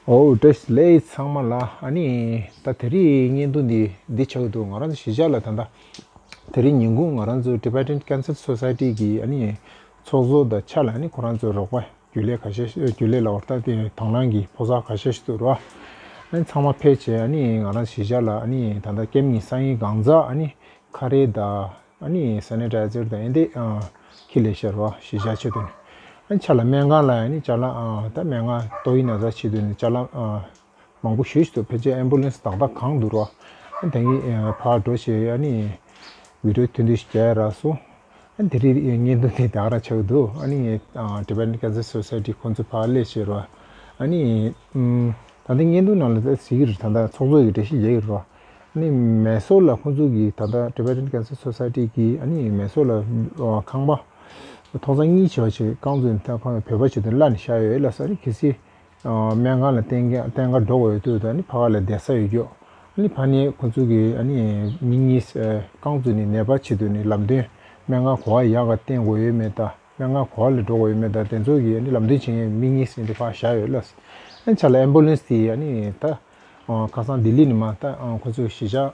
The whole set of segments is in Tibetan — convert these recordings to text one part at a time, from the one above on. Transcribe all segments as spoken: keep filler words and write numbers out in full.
ཨོ་བཀྲ་ཤིས་བདེ་ལེགས་ཚང་མ་ལ། ཨ་ནི་ད་དེ་རིང་བརྙན་ཐུང་འདི་འདི་ཆགས་འདུག་ང་རང་ཚོ་གཞིས་ཆགས་ལ་ད་ལྟ་དེ་རིང་ཉིན་གུང་ང་རང་ཚོ་Tibetan Cancer Society གི་ཨ་ནི་ཚོགས་གཙོ་དང་ཆ་ལ་ཨ་ནི་ཁོ་རང་ཚོ་རོགས་པ་རྒྱུན་ལས་ཁ་ཤས་རྒྱུན་ལས་ལ་བར་ཐག་དེ་དང་བླངས་ཀྱི་ཕོ་གསར་ཁ་ཤས་ཤིག་འདུག་ར། ཨ་ནི་ཚང་མ་ཕེབས་བྱས་ཨ་ནི་ང་རང་གཞིས་ཆགས་ལ་ཨ་ནི་ད་ལྟ་ཀེམ་གཉིས་སང་ཉིན་གང་ཚ་ཨ་ནི་ཁ་རས་དང་ཨ་ནི་Sanitizer དང་ཨེ་འདི་ཁྱི་ལས་ཤར་བ་གཞིས་ཆགས་ཆེད་དུ་ནི་ཨ་ནི་ཆ་ལ་སྨན་ཁང་ལ་ཨ་ནི་ཅ་ལག་ད་སྨན་ཁང་ཏོག་དབྱིབས་ན་ཚ་ཆེད་དུ་ནི་ཅ་ལག་མང་པོ་ཞེ་ཅིག་འདུག་ཕལ་ཆེར་ཨེམ་བུ་ལེན་སི་ཏག་ཏག་གང་འདུག་རོ། ཨ་ནི་དེ་གི་ཕར་འགྲོ་བྱས་ཨ་ནི་བི་ཌི་ཡོ་ཐུང་ཐུང་ཞིག་རྒྱག་རག་སོང་། ཨ་ནི་དེ་རིང་བརྙན་ཐུང་དེ་དག་ར་ཆགས་འདུག་ཨ་ནི་Tibetan Cancer Society ཁོང་ཚོ་ཕར་སླེབས་བྱས་རོ། ཨ་ནི་ད་ལྟ་བརྙན་ཐུང་ནང་ལ་ད་གཟིགས་ཀྱི་རེད། ད་ལྟ་ཚོགས་གཙོ་གི་འགྲེལ་བཤད་རྒྱག་གི་རེད་རོ། ཨ་ནི་མེ་སོར་ལ་ཁོང་ཚོ་གི་ད་ལྟ་Tibetan Cancer Society གི་ཨ་ནི་མེ་སོར་ལ་ཁང་པ་ཐོག་ཚང་གཉིས་བྱས་པ་ཅིག་རྐང་བཙུགས་ནས་ད་ཁོང་བོད་པ་ཅིག་ཏུ་གླ་ནས་བཞག་ཡོད་ལ་ས་རི་གི་སི་སྨན་ཁང་ལ་བསྟེན་ག་བསྟེན་ག་འགྲོ་དགོས་ཡོད་དུས་ད་ནི་ཕ་ག་ལ་བསྡད་ས་ཡོད་རྒྱུ། ཨ་ནི་ཕ་ནི་ཁོང་ཚོ་གི་ཨ་ནི་མི་གཉིས་རྐང་བཙུགས་ནས་ནད་པ་ཆེད་དུ་ནི་ལམ་སྟོན་སྨན་ཁང་གོ་བ་ཡག་ག་བསྟེན་དགོས་ཡོད་མེད་ད། སྨན་ཁང་གོ་བ་ལ་འགྲོ་དགོས་ཡོད་མེད་ད་དེ་ཚོ་གི་ཨ་ནི་ལམ་སྟོན་བྱེད་མཁན་མི་གཉིས་ཟིན་ཏེ་ཕར་བཞག་ཡོད་ལ། ཨ་ནི་ཆ་ལ་ཨེམ་བུ་ལེན་སི་དེ་ཨ་ནི་ད། ཁ་སང་ལྡི་ལི་ནས་མ་ད་ཁོ་ཚོས་གཞིས་ཆགས་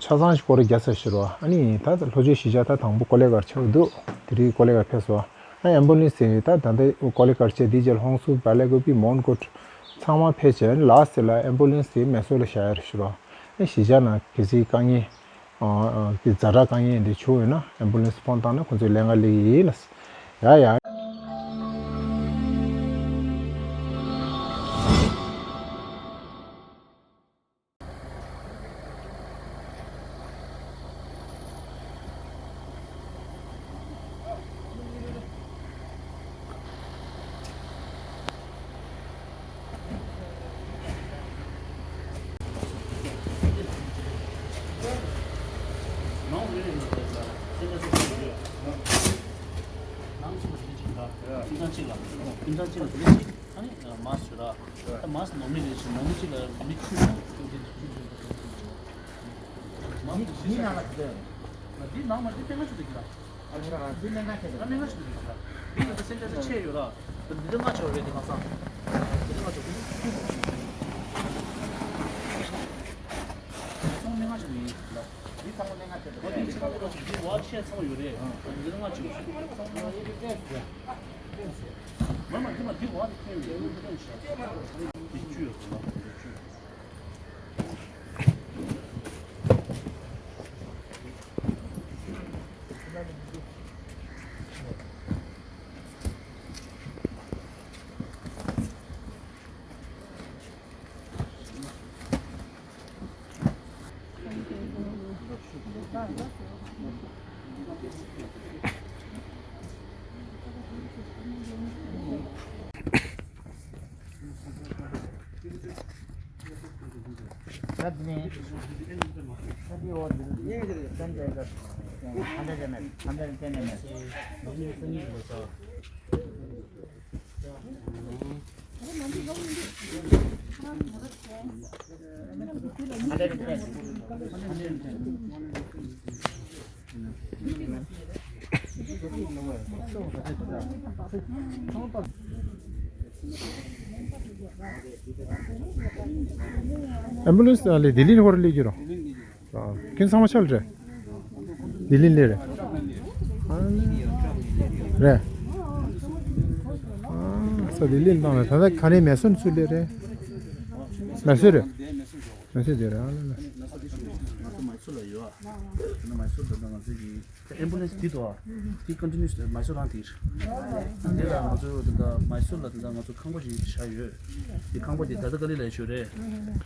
ཆ་ཚང་ཞིག་སྐོར་ར་རྒྱག་ས་ཞིག་རོ། ཨ་ནི་ད་ལྷོ་ཕྱོགས་གཞིས་ཆགས་ད་དང་པོ་ཀོ་ལེ་གར་ཆགས་འདུག་དེ་རིང་ཀོ་ལེ་གར་ཕེབས་སོང་། ཨ་ཨེམ་བུ་ལེན་སི་ད་ད་ལྟ་ཀོ་ལེ་གར་བྱས་དེ་རྗེས་ལྷོང་སུ་བ་ལེ་གོ་པི་མོན་གོ་ཚང་མ་ཕེབས་བྱས་ལ་སི་ལ་ཨེམ་བུ་ལེན་སི་དེ་མེ་སོར་ལ་བཞག་ཡ་རེད་ཞུ་རོ། ཨ་གཞིས་ཆགས་ནང་གལ་སྲིད་དཀའ་ངལ་གི་ཛ་དྲག་དཀའ་ངལ་འདི་བྱུང་ཡོད་ན་ཨེམ་བུ་ལེན་སི་ཕོན་བཏང་ན་ཁོ་ཚོས་ལས་ཀ་ལས་ཡིན་ལ། ཡ་ཡ། ཨ་ནི་མཱ་སི་ཡོད་ར། ད་མཱ་སི་ནོར་མི་རེད་ཞེས་ནོར་མི་གཅིག་ལ་མི་བཅུ་ཡོད། མཱ་སི་མི་ནང་ལ་འདི་ནང་མ་འདི་སྟེང་ལ་ཆུ་འདུག་གི་ར། ཨ་ནི་ར་འདི་ལེན་ན་ཆེ་ད་ལེན་ན་ཆུ་འདུག་གི་ར། འདི་ལ་ད་སེམས་ཅན་ཚོ་ཆེ་ཡོད་ར། ད་འདི་ལ་ལྔ་ཆེ་བ་རེད་འདི་ཁ་སང་། འདི་ལ་ལྔ་ཆེ་བ་ཚང་མ་ལྔ་ཆེ་བ་ཡིན་ལ། འདི་ཚང་མ་ལྔ་ཆེ་བ་རེད། འདི་བ་ཆེ་ཚང་མ་ཡོད་རེད། འདི་ལ་ལྔ་ཆེ་བ་ཞིག་མ་མ་འདི་མ་འདི་བ་འདི་ཁྱོད་ཡོད་རེད། འདི་བཅུ་ཡོད་རེད་ལ། ཨེམ་བུ་ལེན་སི་ལ་ལྡི་ལི་ནས་ཧོར་ལས་ཀྱི་རོ། ཨ། ཁྱེད་ཚང་མ་ཆ་ལ་རེད། ལྡི་ལི་ལས་རེད། ཨ་ལེ། རེད། ཨ། ས་ལྡི་ལི་བཏང་ལ་ད་ལྟ་ག་ནས་མེ་སོར་ཚུར་སླེབས་རེད། མེ་སོར་རེད། མེ་སོར་དེ་རེད། ཨ་ལེ་ལེ། ང་ཚོ་མ་སུ་ལ་ཡོད་ཨ། ང་ཚོ་མ་སུ་ད་ལྟ་ང་ཚོ་གི་ཨེམ་བུ་ལེན་སི་འདི་དོ། འདི་ཀོན་ཊི་ནིའུ་སི་མའི་སོར་རང་དེ་རེད། དེ་ལ་ང་ཚོ་ད་ལྟ་མའི་སོར་ལ་ད་ལྟ་ང་ཚོ་ཁང་པ་ཞིག་བཞག་ཡོད། འདི་ཁང་པ་འདི་ད་ལྟ་ཀ་ལི་ལ་ཞོ་རེད།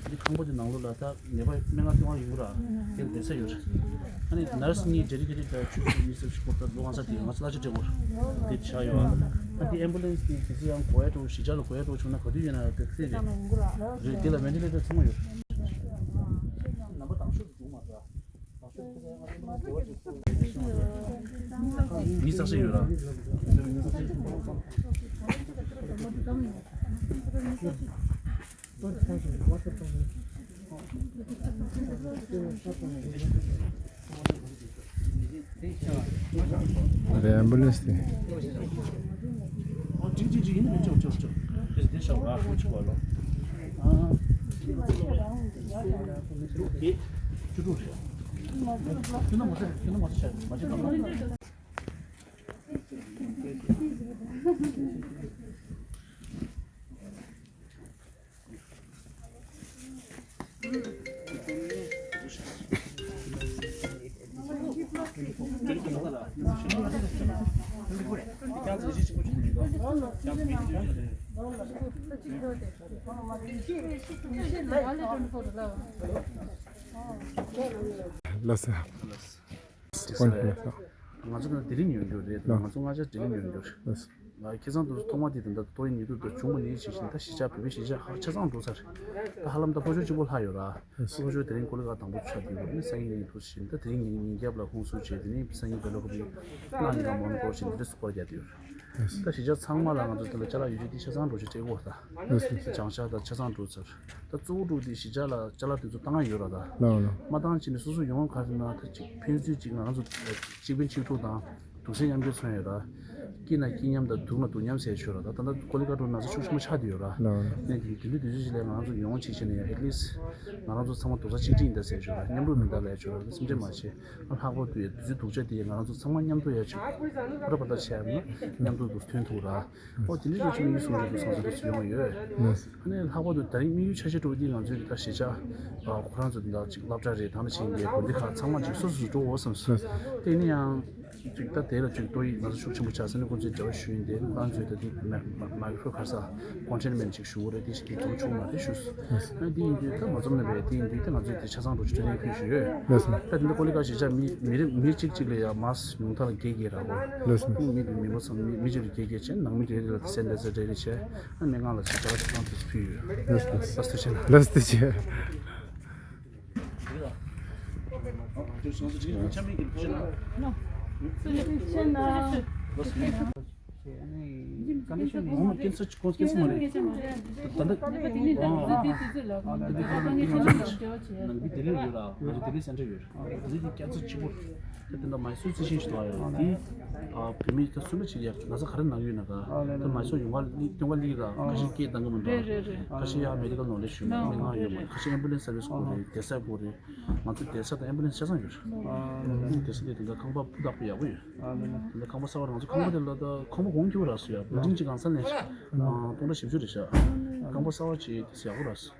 འདི་ཁང་པ་འདི་ནང་ལོགས་ལ་ད་ནད་པ་སྨན་ཁང་སྟོན་ཁང་ཡོད་ར། དེ་ལ་བསྡད་ས་ཡོད་རེད། ཨ་ནི་ནར་སི་གཉིས་ཌེ་ཌི་ཀེ་ཊེཌ་ད་ཆུ་ཚོད་གཉིས་ཙམ་ཞིག་སྐོར་ད་ལོ་གང་ས་དེ་ང་ཚོ་གླ་ཆ་སྤྲད་དགོས་རེད། དེ་བཞག་ཡོད་ཨ། ཨ་འདི་ཨེམ་བུ་ལེན་སི་འདི་གལ་སྲིད་ཡང་གོ་ཡ་འགྲོ་གཞིས་ཆགས་ལ་གོ་ཡ་འགྲོ་བྱུང་ན་ག་དུས་ཡོད་ན་ག་ཚད་རེད། རེད་དེ་ལ་ཝེན་ཊི་ལེ་ཊར་ཚང་མ་ཡོད་རེད། ནམ་པ་དང་ཤོག་ཏུ་འདུག་མ་རེད། མི་ས་ས་ཡོད་ར། རེད་ཨེམ་བུ་ལེན་སི་དེ། ཨོ་ཅིག་ཅིག་ཅིག་ཡིན་ན་མི་ཆོག་ཆོག་ཆོག་དེ་དེ་ཤོག་ར་ཁུ་ཆུ་བ་ལོ། ལགས་སོ། ང་ཚོ་ནང་དེ་རིང་ཡོང་རྒྱུ་རེད། ང་ཚོ་ལྔ་ཆ་དེ་རིང་ཡོང་རྒྱུ་རེད། ཁྱེད་ཚང་དུ་ཐོག་མ་དེ་དང་ད་ཏོག་དབྱིབས་ནད་དུག་དང་བྱུང་བ་ནས་བྱེད་བཞིན་ད་གཞིས་ཆགས་བོད་པའི་གཞིས་ཆགས་ཧ་ཆ་ཚང་འགྲོ་ཚར། ད་ཧ་ལམ་ད་ལྷོ་ཕྱོགས་གཅིག་པོ་ལྷག་ཡོད་ར། ལྷོ་ཕྱོགས་དེ་རིང་ཀོ་ལི་གྷལ་དང་པོ་ཆགས་དུས་ནི་སང་ཉིན་ནས་འགྲོ་བཞིན་ད་དེ་རིང་ཉིན་ཉིན་རྒྱབ་ལ་ཁོང་ཚོ་བྱས་དེ་ནས་སང་ཉིན་བེ་ལོ་ཀ་པི་གནངས་ཉིན་ལ་མོན་འགྲོ་བཞིན་དེ་འདྲ་སུ་སྐོར་རྒྱག་དུས། ད་གཞིས་ཆགས་ཚང་མ་ལ་ང་ཚོ་དེ་ལ་ཅ་ལག་ཡོད་རྒྱུ་དེ་ཆ་ཚང་འགྲོ་ཆ་སྤྲད་དགོས་ད། བྱང་ཤར་དང་ཆ་ཚང་འགྲོ་ཚར། ད་གཙོ་བོ་དྲུག་དེ་གཞིས་ཆགས་ལ་ཅ་ལག་དེ་ཚོ་བཏང་ཡ་ཡོད་ར་ད། ལགས་ལགས། མ་བཏང་བྱས་ནས་སོ་སོ་ཡོང་བ་ག་རེ་ན་ད་ཅིག་ཕན་ཚུན་ཅིག་ང་རང་ཚོ་གཅིག་ཕན་གཅིག་གྲོགས་དང་དུག་སེལ་མཉམ་འབྲེལ་མཚོན་ཡོད་ར། སྐྱིད་ན་སྐྱིད་མཉམ་དང་སྡུག་ན་སྡུག་མཉམ་ཟེར་ཡ་ཡོད་ར་ད། ད་ལྟ་ཀོ་ལི་གྷལ་འགྲོ་ན་ཚ་ཤུགས་ཆེན་པོ་ཆགས་བསྡད་ཡོད་ར། ལགས་ལགས། ནས་དེ་དུས་དུས་ཚོད་ཅིག་ལ་ང་རང་ཚོ་ཡོང་བ་ཅིག་བྱས་ནས་ཡ་ཨེ་ཊི་ལིསི་ང་རང་ཚོ་ཚང་མ་རྡོག་རྩ་གཅིག་སྒྲིལ་ཡིན་ད་ཟེར་ཡ་ཡོད་ར། མཉམ་རུབ་མིན་ད་ལས་ཡ་ཡོད་ར་ད་སེམས་ཁྲལ་མ་བྱེད། ལྷག་པར་དུ་ཡ་དུས་ཚོད་སྡུག་ཅག་དེ་ཡ་ང་རང་ཚོ་ཚང་མ་མཉམ་དུ་ཡ་ཆུ་ཕ་ར་པ་ད་བྱས་ཡ་ན་མཉམ་དུ་དུ་ཐོན་ཐུབ་ར། ཨོ་དེ་འདྲའི་རིགས་ཀྱི་དམིགས་ཡུལ་བཟུང་བྱས་འདུག་སོང་ཙང་དེ་ཚོ་ཡོང་བ་ཡོད། ལགས། ཨ་ནི་ལྷག་པར་དུ་ད་རིང་དམིགས་ཡུལ་ཆ་ཤས་དྲུག་འདི་ང་ཚོའི་ད་གཞིས་ཆགས་ཨ་ཁོ་རང་ཚོ་འདི་འདྲ་ཅིག་སློབ་གྲྭ་རེད་ད་ནི་ཆེན་གྱི་དགོན་སྡེ་ཁག་ཚང་མ་ཅིག་སོ་སོ་སོ་འགྲོ་འོ་བསམ་སོང་། ལགས། དེ་ནི་ཡང་ཅིག་ད་དེ་ལ་ཅིག་ཏོག་དབྱིབས་ན་ཚ་ཤུགས་ཆེན་པོ་ཆགས་ས་ནི་ཁོ་ཚོས་འབྲེལ་བ་ཞུ་ཡིན་ཏེ་ཁོ་རང་ཚོས་ད་དེ་མ་མ་མ་ཧྥོ་ཁར་ས་ཀོན་ཊེན་མེན་ཊི་ཅིག་ཞུ་དགོས་རེད་དེ་ཞིག་གི་དོན་ཆུང་མ་རེད་ཞུས་སོང་། ཨ་དེ་ཡིན་དུས་ད་མ་འཛོམས་ན་རེད་དེ་ཡིན་དུས་ད་ང་ཚོས་དེ་ཆ་ཚང་འགྲོ་ཆ་ཁྲིད་ནས་ཕུལ་ཞུས་ཡོད། ལགས་སོ། ད་དེ་འདྲ་ཀོ་ལི་གྷལ་གཞིས་ཆགས་མི་མི་རེ་མི་གཅིག་གཅིག་ལ་ཡང་མཱསི་ཉུང་མཐའ་ལ་བརྒྱད་བརྒྱད་རག་གོ། ལགས་སོ། མི་མི་མི་མང་ཚང་མི་མི་གཅིག་ལ་བརྒྱད་བརྒྱད་བྱས་ནང་མི་རེ་རེ་ལ་སེ་ནི་ཊའི་ཛར་རེ་རེ་བྱས་ཨ་ནི་ལྔ་ལ་ཅིག་ཅ་ལག་ཅིག་ཚང་དུས་སུ་ཕུལ་ཡོད། ལགས་སོ། ལགས་སོ་ཐུགས་རྗེ་ཆེ། ལགས་སོ་ཐུགས་རྗེ་ཆེ། ཨོ་ཀན་སར་ཁོང་ཀན་སར་མ་རེད། ད་ལྟ་ནང་པའི་ལྡི་ལི་ཡོད་ལ་ང་ཚོ་ལྡི་ལི་སེན་ཊར་ཡོད། ལྡི་ལི་དེ་ཀན་སར་གཅིག་པུ་ད་དེ་འདྲ་མའི་སོར་རྩི་ཤིང་ཞིག་འདུག་ཨ་ཡོད་དེ་བོད་མི་ད་གསུམ་པ་ཅིག་ཡ་ན་ཚ་ག་རེ་ན་གི་ཡོད་ན་ག་ད་མའི་སོར་ཡོང་བ་སྟོན་ག་སླེབས་ར་ཁ་ཤས་སྐད་བཏང་གི་མི་འདུག་ཁ་ཤས་ཡ་མེ་ཌི་ཀལ་ནོ་ལེ་ཇི་ཞུ་མི་མི་ང་ཡོད་མ་ཁ་ཤས་ཨེམ་བུ་ལེན་སི་སར་བི་སི་དགོས་རེད། བསྡད་ས་དགོས་རེད། ང་ཚོ་བསྡད་ས་དང་ཨེམ་བུ་ལེན་སི་ཆ་ཚང་ཡོད་རེད། བསྡད་ས་དེ་དེ་འདྲ་ཁང་པ་སྤུ་དག་པོ་ཡག་པོ་ཡོད། དེ་ནས་ཁང་པ་གསར་པ་ང་ཚོ་ཁང་པ་དེ་ལ་ད་ཁང་པ་གོང་ཁེ་པོ་རག་སོང་ཡ། བིལ་ཌིང་གཅིག་གང་ས་ལེན་ཤག་སྟོང་ཕྲག་བཞི་བཅུ་རེད་ཤག་ཁང་པ་གསར་པ་ཅིག་དེ་ཡག་པོ་རག་སོང་།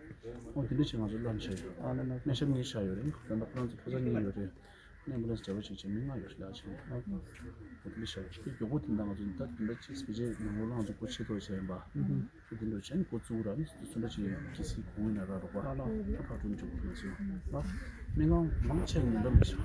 ཨོ་དེ་འདྲ་ཅིག་ང་ཚོ་ལམ་ཆ་ཡོད། སྨན་ཞབས་གཉིས་ཆགས་ཡོད་རེད། ད་ལྟ་ཁོ་རང་ཚོ་ཕོ་གསར་གཉིས་ཡོད་རེད། ཨེམ་བུ་ལེན་སི་བྱ་བ་ཅིག་བྱེད་མི་ལྔ་ཡོད་རེད་ལགས་ཆེན་པོ། ཨོ་དེ་འདྲ་ཤག་དེ་མགྱོགས་པོ་དེ་འདྲ་ང་ཚོ་ད་དེ་འདྲ་ཅིག་སྤེ་ཆའི་ནང་ལོགས་ལ་ང་ཚོ་སྒོ་ཕྱེ་ཐུབ་བྱས་ཡིན་པ། དེ་འདྲ་བྱས་ནས་འགོ་བཙུགས་ར་ནི་སུ་འདྲ་ཅིག་གལ་སྲིད་དགོས་ཡིན་ན་ར་རོགས་པ་ད་ཕར་འགྲོ་མི་འཇུག་གི་མ་སོང་། སྨན་ཁང་མང་ཆེ་ངན་པ་མི་ཤེས།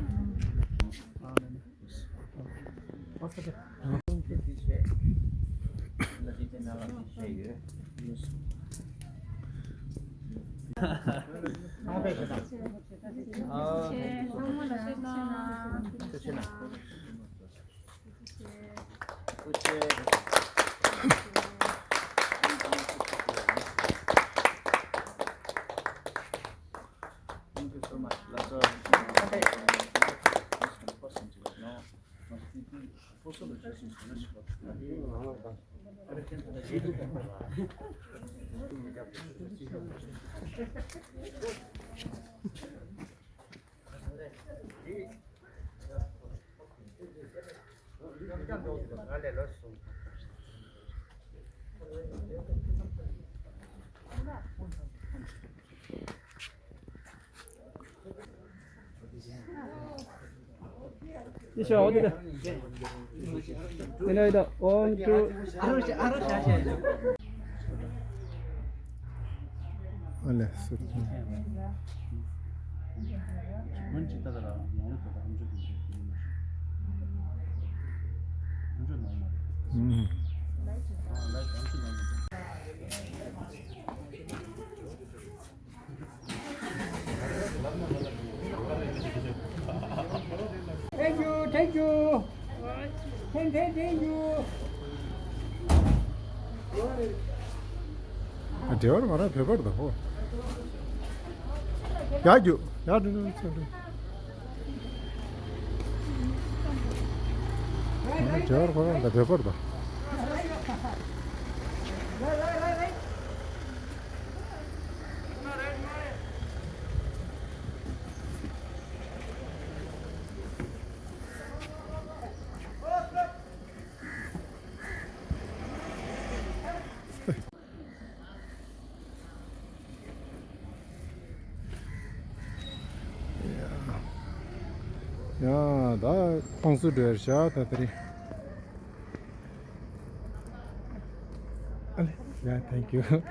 Thank you, thank you. Thank, thank, thank you. ཨ་འབྲེལ་བ་ང་རང་བོད་པར་དང་ཧོ། ཡ་རྒྱུ། ཡ་འགྲོ་འགྲོ་འགྲོ་འགྲོ། ང་རང་འབྲེལ་བ་ཁོ་རང་དང་བོད་པར་དང་། ཡ་ད་ཁོང་ཚོ་འགྲོ་ཡར་བཞག་ད་དེ་རིང་། ཨ་ལེ། ཡ་thank you།